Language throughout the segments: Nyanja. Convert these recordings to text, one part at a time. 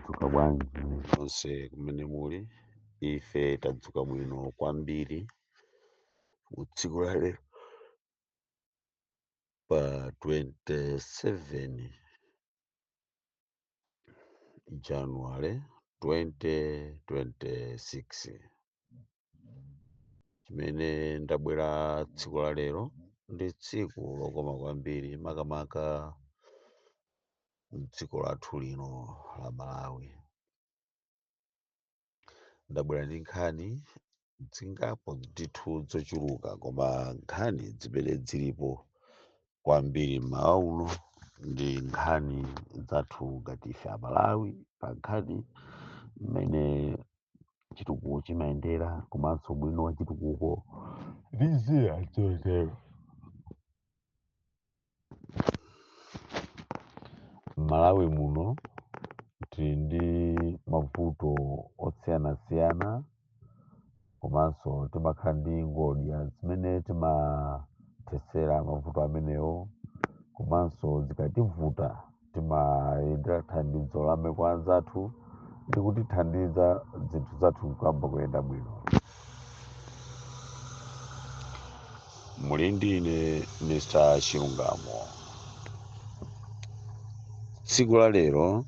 Mwadzuka bwanji nonse kumene muli? Ife tadzuka bwino kwambiri tsiku la lero pa 27 January 2026. Chimene ndabwera tsiku la lero ndi tsiku lokoma kwambiri, makamaka mdziko lathu lino la Malawi. Ndabwera ndi nkhani zingapo ndithu zochuluka, koma nkhani zimene zilipo kwambiri mmawa uno ndi nkhani zathu ngati ife Amalawi, pa nkhani mmene chitukuko chimayendera komanso ubwino wa chitukuko ndi zina zotero. M'Malawi muno tili ndi mavuto osiyanasiyana, komanso timakhala ndi ngodya zimene timathetsera mavuto amenewo, komanso zikativuta timayendera thandizo la maiko anzathu ndi kutithandiza zinthu zathu nkuyamba kuyenda bwino. Muli ndi ine Mr. Chilungamo. Tsiku la lero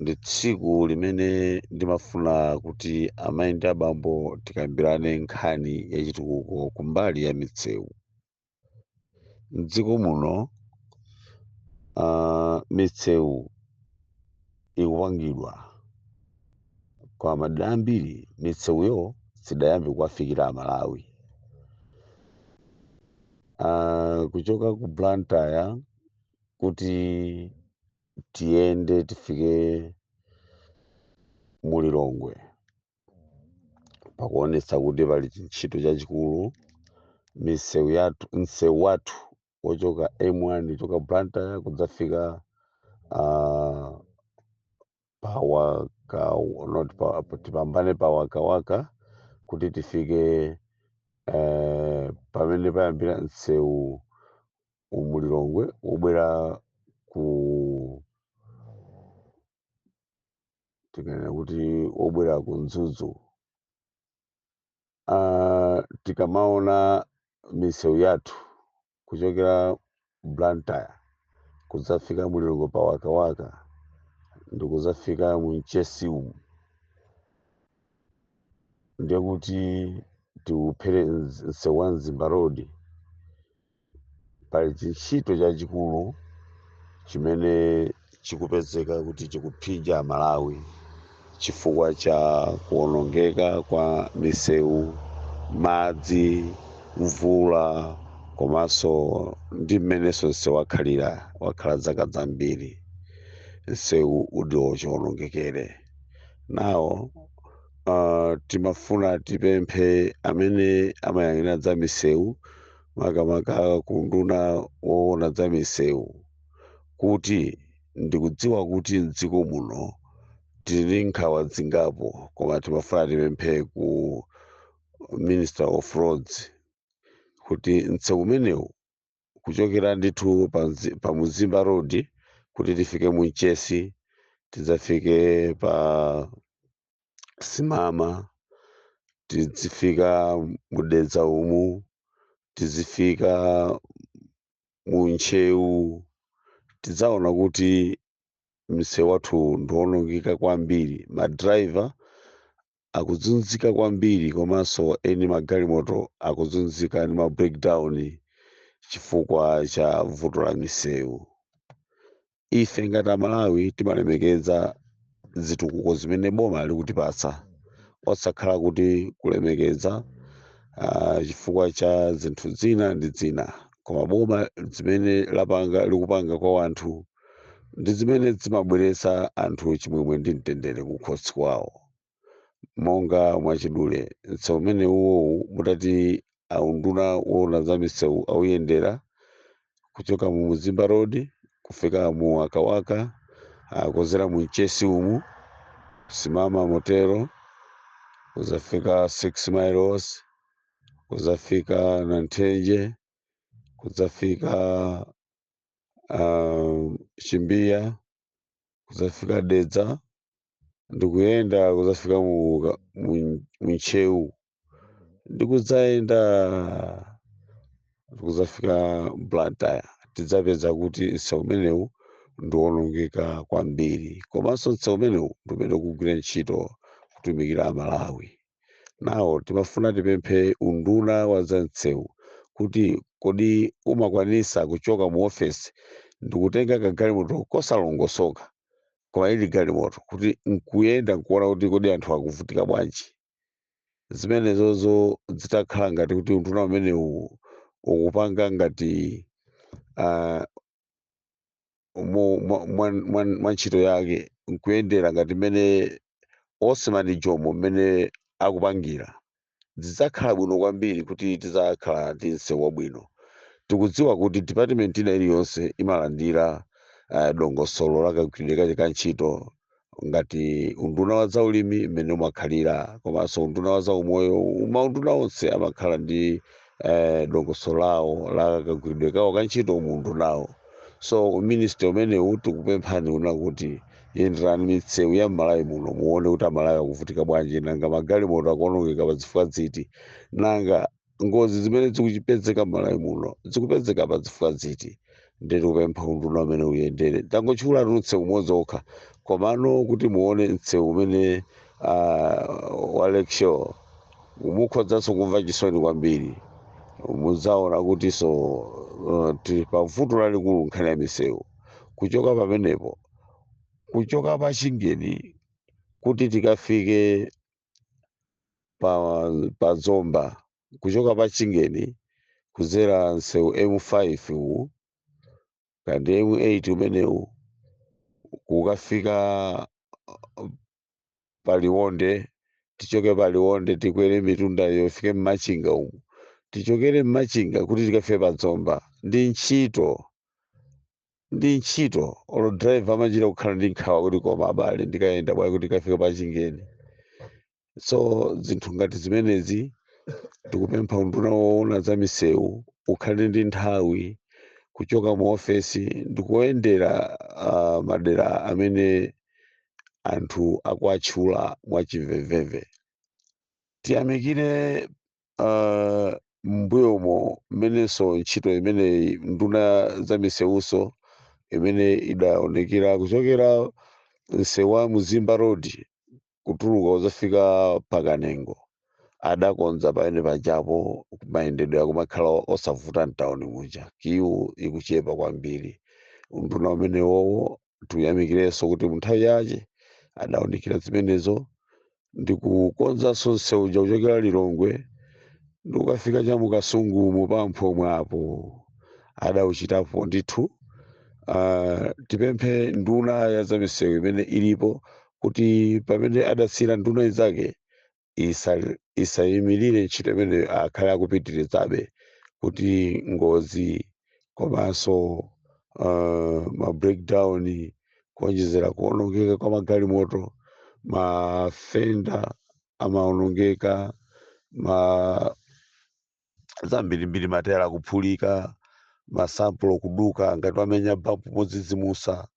ndi tsiku limene ndimafuna kuti amayi ndi abambo tikambirane nkhani ya chitukuko kumbali ya misewu. Mdziko muno misewu ikupangidwa, koma madera ambiri misewuyo sidayambe kuwafikira Amalawi. Kuchoka ku Blantyre kuti tiyende tifike mu Lilongwe pakuonetsa kuti pali chintchito chachikulu. Misewu yathu, msewu wathu wochoka M1 kuchoka Blantyre kudzafika pa not pa, tipambane pa Wakawaka kuti tifike pamene payambira msewu mu Lilongwe wobwera ku, tikanena kuti wobwera ku Mzuzu. Tikamaona misewu yathu kuchokera Blantyre kudzafika mu Lilongwe pa Wakawaka ndi kudzafika mu Mchesi umu, ndiye kuti tiuphere msewu wa Mzimba Road, pali chintchito chachikulu chimene chikupezeka kuti chikuphinja Amalawi chifukwa cha kuwonongeka kwa misewu, madzi, mvula, komanso ndi mmenenso msewu wakhalira, wakhala zaka zambiri msewu uli chiwonongekere. Nawo timafuna tipemphe amene amayang'anira za misewu, makamaka ku unduna woona za misewu, kuti ndikudziwa kuti mdziko muno tili ndi nkhawa zingapo, koma timafuna tipemphe ku Minister of Roads kuti msewu umenewu kuchokera ndithu pa Mzimba Road kuti tifike mu Mchesi, tidzafike pa Simama, tizifika mu Dedza umu, tizifika mu Ntcheu, tidzaona kuti msewu wathu ndiwonongeka kwambiri. Madraiva akuzunzika kwambiri, komanso eni magalimoto akuzunzika ndi ma breakdown chifukwa cha vuto la misewu. Ife ngati Amalawi timalemekeza zitukuko zimene boma likutipatsa, osakhala kuti kulemekeza chifukwa cha zinthu zina ndi zina, koma boma zimene lapanga, likupanga kwa wanthu ndi zimene zimabweretsa anthu chimwemwe ndi mtendere kukhosi kwawo. Monga mwachidule, msewu umene uwowu mutati aunduna woona za misewu auyendera kuchoka mu Mzimba Road kufika mu Wakawaka, kuzera mu Mchesi umu, Simama motero, kuzafika 6 Miles, kuzafika Nanthenje, kudzafika Chimbiya, kudzafika Dedza. Ndikuyenda kuzafika mu Ntcheu, ndikudzayenda kuzafika Blantyre, tidzapeza kuti msewu umenewu ndiwonongeka kwambiri. Komanso msewu umenewu ndi umene ukugwira ntchito kutumikira Amalawi. Nawo timafuna tipemphe unduna wa za msewu kuti kodi umakwanisa kuchoka mu ofesi ndikutenga kagalimoto kosalongosoka, koma ili galimoto, kuti nkuyenda nkuona kuti kodi anthu akuvutika bwanji? Zimenezozo zitakhala ngati kuti unduna umenewu ukupanga ngati mwa ntchito yake, nkuyendera ngati mmene Osman Jomo mmene akupangira, zidzakhala bwino kwambiri kuti tidzakhala ndi msewu wabwino. Tikudziwa kuti department ina iliyonse imalandira dongosolo la kagwiridwe kake ka ntchito, ngati unduna wa zaulimi mmene umakhalira, komanso unduna wa zaumoyo. Maunduna onse amakhala ndi dongosolo lawo la kagwiridwe kawo ka ntchito mu undunawo. So ministry umenewu tikupemphani una kuti yenderani misewu ya m'Malawi muno, muone kuti Amalawi akuvutika bwanji. Nanga magalimoto akuonongeka pa zifukwa ziti? Nanga ngozi zimene zikupezeka m'Malawi muno zikupezeka pa zifukwa ziti? Ndikupempha unduna umene uyendere. Tangotchula msewu umodzi okha, komano kuti muone msewu umene wa Lakeshore, mukhozanso kumva chisoni kwambiri. Mudzaona kuti so tili pa vuto lalikulu nkhani ya misewu. Kuchoka pamenepo, kuchoka pa Chingeni kuti tikafike pa Zomba, kuchoka pa Chingeni kuzera msewu M5 uwu kandi M8 umenewu, kukafika pa Liwonde, tichoke pa Liwonde tikwere mitunda yofike mMachinga umu, tichokere mMachinga kuti tikafike pa Zomba, ndi ntchito, ndi ntchito. Olo driver amachita kukhala ndi nkhawa kuti koma abale, ndikayenda bwayi kuti tikafike pa Chingeni? So zinthu ngati zimenezi tikupempha unduna woona za misewu ukhale ndi nthawi kuchoka mu ofesi ndikuyendera madera amene anthu akuatchula mwachimvemvemve. Tiyamikire mbuyomo mmenenso ntchito imeneyi, nduna za misewuso imene idaonekera kuchokera msewu wa Mzimba Road kutuluka uzafika pakanengo, adakonza pamene pajapo. Mayendedwe akumakhala osavuta mtawuni muja, queue ikuchepa kwambiri. Unduna umenewowo tiyamikirenso kuti munthawi yache adaonikira zimenezo ndikukonzanso msewu uja kuchokera Lilongwe ndikukafika chamukasungu mupamphomwe apo, adauchitapo ndithu. Tipemphe nduna ya zamisewu imene ilipo kuti pamene adasiyira nduna zake isayimirire ntchito imene, akhale akupitirizabe kuti ngozi komanso ma breakdown, kuonjezera kuonongeka kwa magalimoto, mafenda amaonongeka, ma zambirimbiri, matayala kuphulika, masampulo kuduka ngati wamenya bump modzidzimusa,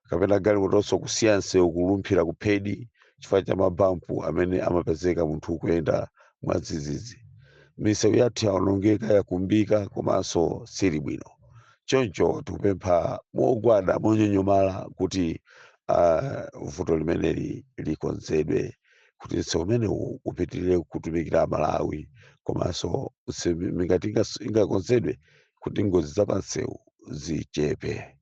kapena galimotonso kusiya msewu kulumphira kuphedi chifukwa cha ma bump amene amapezeka munthu ukuyenda mwadzidzidzi. Misewu yathu yaonongeka, yakumbika, komanso sili bwino. Choncho tikupempha mogwada, monyonyomala kuti vuto limeneli likonzedwe kuti msewu umenewu upitirire kutumikira Amalawi, komanso ngati ingakonzedwe kuti ngozi zapamsewu zichepe.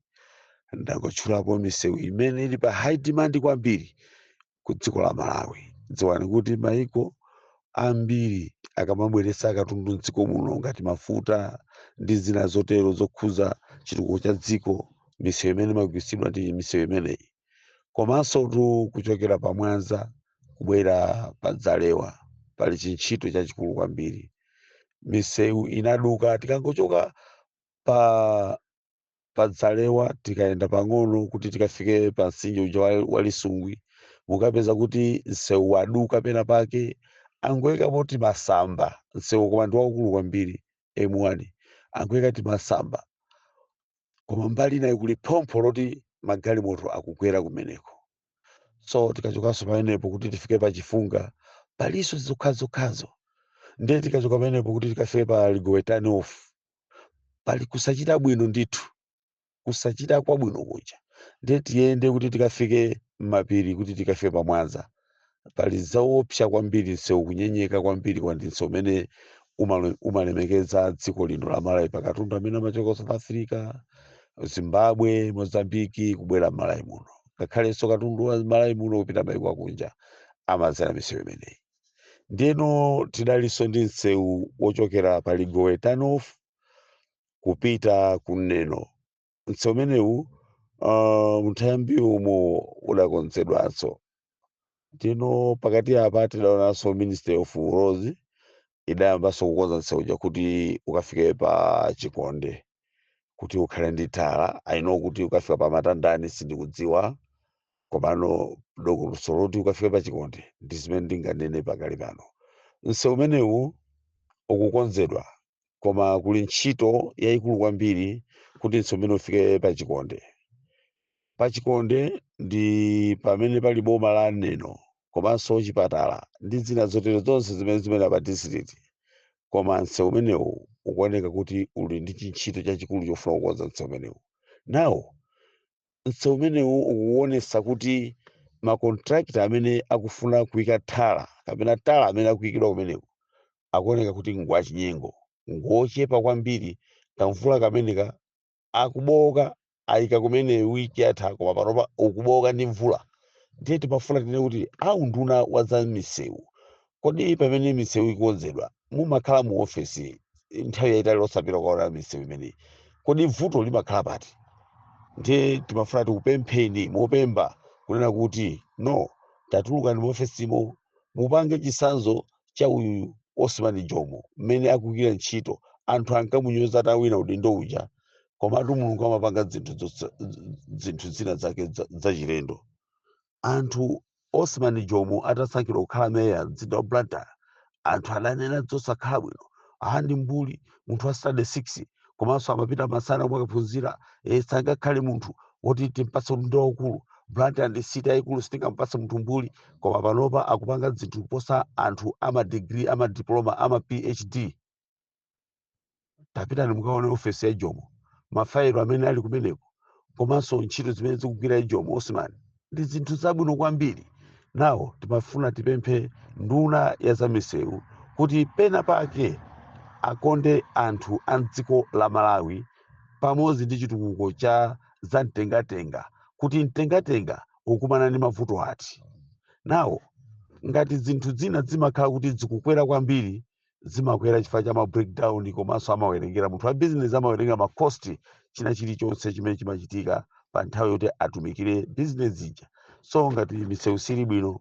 Ndangotchulapo misewu imene ili pa high demand kwambiri ku dziko la Malawi. Dziwani kuti maiko ambiri akamabweretsa katundu mdziko muno ngati mafuta ndi zina zotero zokhuza chitukuko cha dziko, misewu imene imagwiritsidwa ndi misewu imeneyi. Komanso tu kuchokera pa Mwanza kubwera pa Dzalewa pali chintchito chachikulu kwambiri. Misewu inaduka. Tikangochoka pa Dzalewa, tikayenda pang'ono kuti tikafike pa mtsinje uja wa Lisungwi, mukapeza kuti msewu waduka pena pake, angoyikapo timasamba. Msewu koma ndi waukulu kwambiri, M1, angoyika timasamba, koma mbali inayi kuli phompho loti magalimoto akugwera kumeneko. So tikachokanso pamenepo kuti tifike pa Chifunga, palinso zokhazokhazo. Ndiye tikachoka pamenepo kuti tikafike pa Ligowe turn off, pali kusachita bwino ndithu, kusachita kwabwino kuja. Ndiye tiyende kuti tikafike m'mapiri, kuti tikafike pa Mwanza, pali zaopsa kwambiri, msewu kunyenyeka kwambiri, kwandi msewu umene umalemekeza dziko lino la Malawi pakatundu amene amachoka South Africa, Zimbabwe, Mozambiki kubwera m'Malawi muno, ngakhalenso katundu wa Malawi muno kupita maiko akunja amadzera misewu imeneyi. Ndiyeno tidalinso ndi msewu wochokera pa Ligowe turn off kupita ku Neno. Msewu umenewu munthambi umo udakonzedwanso. Ndino pakati apa tidaonanso Ministry of Roads idayambanso kukonza msewu uja kuti ukafike pa Chikonde, kuti ukhale ndi tala. I know kuti ukafika pa Matandani sindikudziwa, komano dongosolo loti ukafike pa Chikonde ndi zimene ndinganene pakali pano. Msewu umenewu ukukonzedwa, koma kuli ntchito yayikulu kwambiri kuti msewu umene ufike pa Chikonde. Pa Chikonde ndi pamene pali boma la Neno komanso chipatala ndi zina zotero zonse zimene pa district, koma msewu umenewu ukuoneka kuti uli ndi chintchito chachikulu chofuna kukonza msewu umenewu. Nawo msewu umenewu ukuonesa kuti ma contractor amene akufuna kuyika thala kapena tala amene akuyikidwa kumeneku akuoneka kuti ngwachinyengo, ngochepa kwambiri. Kamvula kameneka akuboka ayika kumene wiki yatha, koma panopa ukuboka ndi mvula. Ndiye timafuna tinene kuti au nduna wa za misewu, kodi pamene misewu ikukonzedwa mumakhala mu ofesi nthawi yayitali osapita kukaona misewu imeneyi, kodi vuto limakhala pati? Ndiye timafuna tikupempheni mopemba kunena kuti no, tatulukani mu ofesimo, mupange chisanzo cha uyu Osman Jomo mmene akugwira ntchito. Anthu ankamunyoza atawina udindo uja, komatu Mulungu amapanga zinthu zina zake zachilendo. Anthu Osman Jomo atasankhidwa kukhala meya mzinda wa Blantyre, anthu adanena zosakhala bwino, aha, ndi mbuli, munthu wa standard 6, komanso amapita masana omwe akaphunzira, sangakhale munthu woti timpatse udindo waukulu. Blantyre ndi city yayikulu, sitingampatse munthu mbuli. Koma panopa akupanga zinthu kuposa anthu ama degree, ama diploma, ama PhD. Tapitani mukaone ofesi ya Jomo, mafailo amene ali kumeneko komanso ntchito zimene zikugwira Jomo Osman ndi zinthu zabwino kwambiri. Nawo timafuna tipemphe nduna ya zamisewu kuti pena pake akonde anthu a dziko la Malawi pamodzi ndi chitukuko cha zamtengatenga, kuti mtengatenga ukumana ndi mavuto ati. Nawo ngati zinthu zina zimakhala kuti zikukwera kwambiri, zimakwera chifukwa cha ma breakdown, komanso amawerengera munthu wa business amawerenga ma cost, china chilichonse chimene chimachitika pa nthawi yoti atumikire business ija. So ngati misewu sili bwino,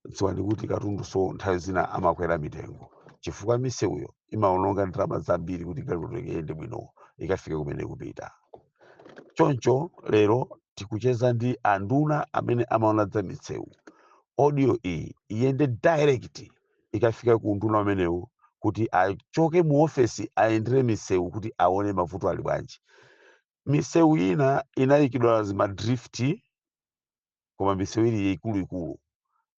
dziwani kuti katundu so nthawi zina amakwera mitengo, chifukwa misewuyo imaononga ndalama zambiri kuti galimoto ikayende bwino ikafike kumene kupita. Choncho lero tikucheza ndi anduna amene amaona za misewu. Audio iyi iyende direct ikafika ku nduna amenewu kuti achoke mu ofesi ayendere misewu kuti aone mavuto ali bwanji. Misewu ina inayikidwa zima drift, koma misewu ili ikuluikulu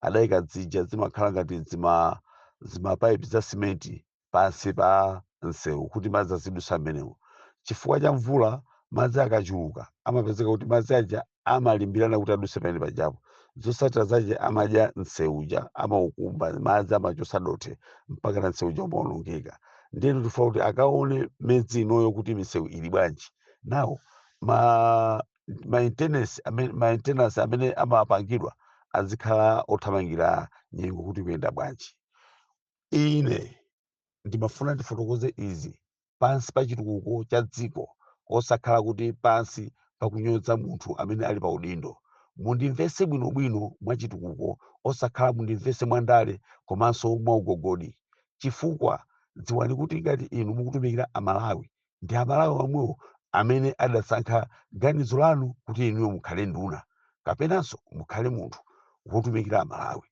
adayika zija zimakhala ngati zima pipe za simenti pansi pa msewu kuti madzi azidusa mmenemo. Chifukwa cha mvula, madzi akachuluka amapezeka kuti madzi aja amalimbirana kuti aduse pamene pajapo. Zotsatira zache amadya msewuja, amaukumba madzi, amachosa dothe mpaka na msewuja umaonongeka. Ndiye tifuna kuti akaone medzi inoyo kuti misewu ili bwanji. Nawo ma maintenance amene amapangidwa azikhala othamangira nyengo kuti kuyenda bwanji. Ine ndimafuna ndifotokoze izi pansi pa chitukuko cha dziko, osakhala kuti pansi pakunyoza munthu amene ali pa udindo. Mundimvese bwinobwino mwa chitukuko, osakhala mundimvese mwandale komanso mwa ugogodi, chifukwa dziwani kuti ngati inu mukutumikira Amalawi, ndi Amalawi omwewo amene adasankha ganizo lanu kuti inuyo mukhale nduna kapenanso mukhale munthu wotumikira Amalawi.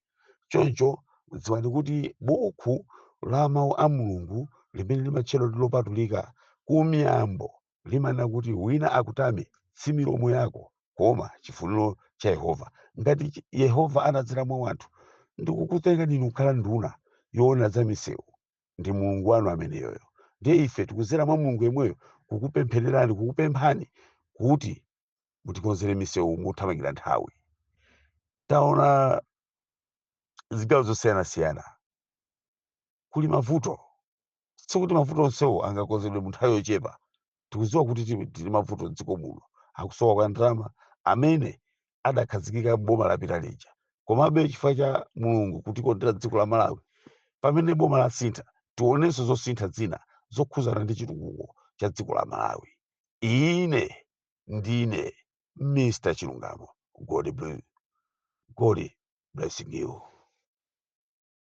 Choncho dziwani kuti buku la mawu a Mulungu limene limatchedwa ndi lopatulika kumiyambo limanena kuti wina akutame si milomo yako, Koma chifuniro cha Yehova, ngati Yehova anadzera mwa wanthu ndikukutengani inu kukhala nduna yoona za misewu, ndi Mulungu wanu ameneyoyo. Ndiye ife tikuzera mwa Mulungu yemweyo kukupemphererani, kukupemphani kuti mutikonzere misewu mothamangira nthawi. Taona zigawo zosiyanasiyana kuli mavuto. Sikuti mavuto onsewo angakonzedwe mu nthawi yochepa. Tikudziwa kuti tili mavuto mdziko muno akusowa kwa ndalama amene adakhazikika boma lapita lija. Komabe chifukwa cha Mulungu kutikondera dziko la Malawi, pamene boma lasintha, tionenso zosintha zina zokhuzana ndi chitukuko cha dziko la Malawi. Ine ndine Mr Chilungamo. God bless, God blessing you.